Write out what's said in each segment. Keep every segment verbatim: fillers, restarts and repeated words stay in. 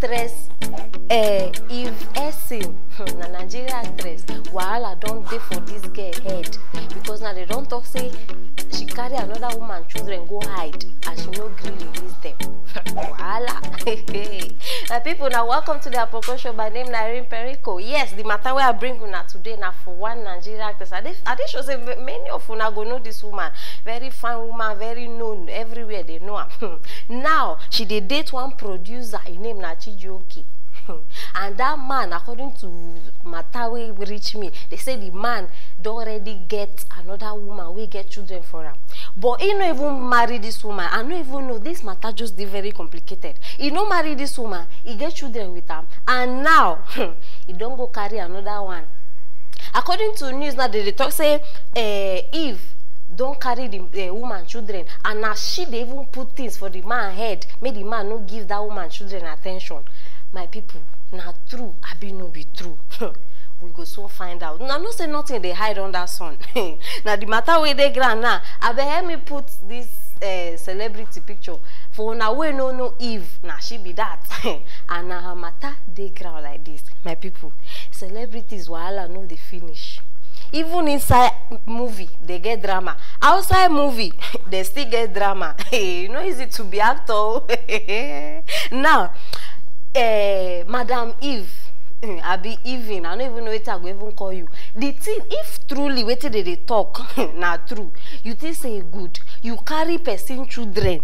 Actress, eh, Eve Esin, na Nigeria actress. Wahala don dey for this girl head, because now they don talk say she carry another woman children go hide, and she no gree release them. Wahala. My people, now welcome to the Apoko Show. My name na Irene Perico. Yes, the matter wey I bring una today na for one Nigeria actress. I dey, I dey sure say ma-, many of una go know this woman. Very fine woman, very known everywhere. They know her. Now she dey date one producer. His name na Chijioke. And that man, according to matter wey reach me, they say the man don already get another woman wey get children for am. But he no even marry this woman. I no even know. This matter just dey very complicated. He no marry this woman. He get children with am. And now, he don go carry another one. According to news now, they dey talk say, eh, Eve don carry the, eh, woman children, and na she dey even put things for the man head, make the man no give that woman children attention. My people, na true abi no be true? We go soon find out. Una know say nothing dey hide under sun. Na the matter wey dey ground now. Abeg, help me put this, eh, celebrity picture for una wey no know Eve. Na she be that. And na her matter dey ground like this. My people, celebrities wahala no dey finish. Even inside movie, they get drama. Outside movie, they still get drama. Hey, no easy to be actor o. Now, eh, Madam Eve, abi Even, I no even know wetin I go even call you. The thing, if truly wetin they dey talk na true, you think say e good? You carry person children.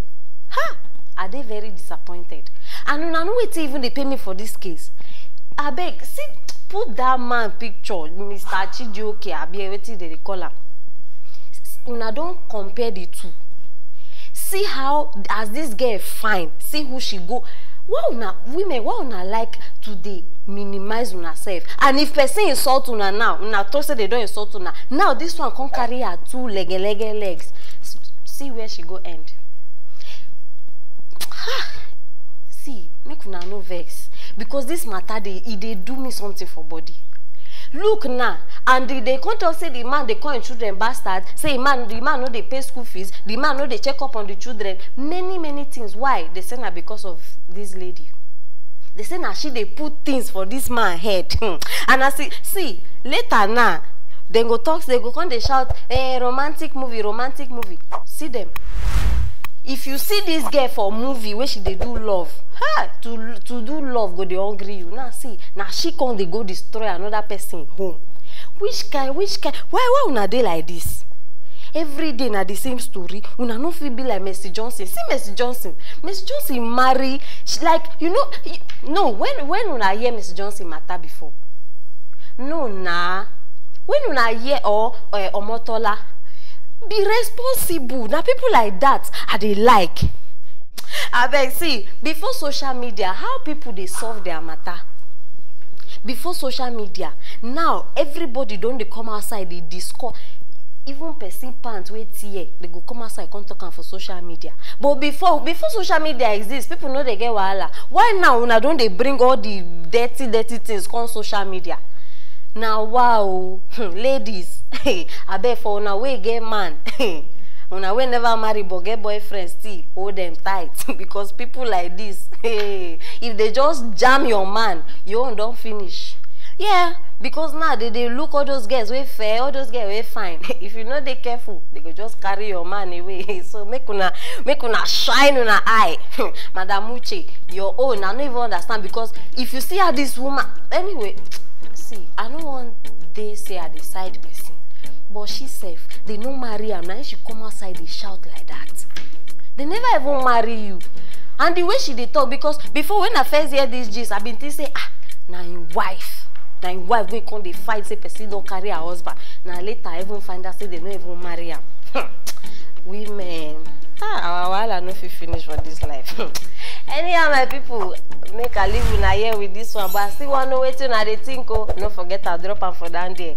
Ha! I dey very disappointed. And una know wetin even dey pay me for this case? Abeg, see, put that man picture, Mister Chijioke, abi wetin they dey call am. S-, una don compare the two. See how, as this girl fine, see who she go. Why una women, why una like to dey minimize una self? And if person insult una now, una talk say they don insult una. Now this one come carry her two lege lege legs. S-, see where she go end. See, make una no vex, because this matter dey, e dey do me something for body. Look now, and the, they come talk say the man dey call him children bastard, say the man, the man no dey pay school fees, the man no dey check up on the children, many, many things. Why? They say na because of this lady. They say na she dey put things for this man head. Hmm. And I see, see, later now, they go talk, they go come dey shout, "Eh, romantic movie, romantic movie." See them. If you see this girl for movie where she dey do love, ha, to, to do love go dey hungry you. Now see, now she come dey go destroy another person home. Which kind, which kind, why, why una dey like this? Every day na the same story. Una no fit be like Mercy Johnson. See Mercy Johnson. Mercy Johnson marry, she, like, you know, y-, no, when, when una hear Mercy Johnson matter before? No, na. When una hear, or, uh, Omotola, be responsible. Na people like that I dey like. Abeg, see, before social media, how people dey solve their matter? Before social media, now everybody don dey come outside, dey discuss. Even person pant wey tear, they go come outside, come talk am for social media. But before, before social media exist, people no dey get wahala. Why now una don dey bring all the dirty, dirty things come social media? Na wow, hmm, ladies, abeg, for una wey get man, una wey never marry but get boyfriend, still hold them tight, because people like this, if they just jam your man, your own don finish. Yeah, because now they dey look all those girls wey fair, all those girls wey fine. If you no dey careful, they go just carry your man away. So make una, make una shine una eye. Madam Uche, your own, I no even understand, because if you see how this woman, anyway, see, I no wan dey say I dey side person, but she sef, they no marry am, na she come outside dey shout like that. They never even marry you. And the way she dey talk, because before, when I first hear this gist, I been think say, ah, na him wife, na him wife wey come dey fight say person don carry her husband. Na later I even find out say they no even marry am. Hmm. Women, ah, our wahala no fit finish for this life. Anyhow, my people, make I leave una here with this one, but I still wan know wetin una dey think o. No forget, I drop am for down there.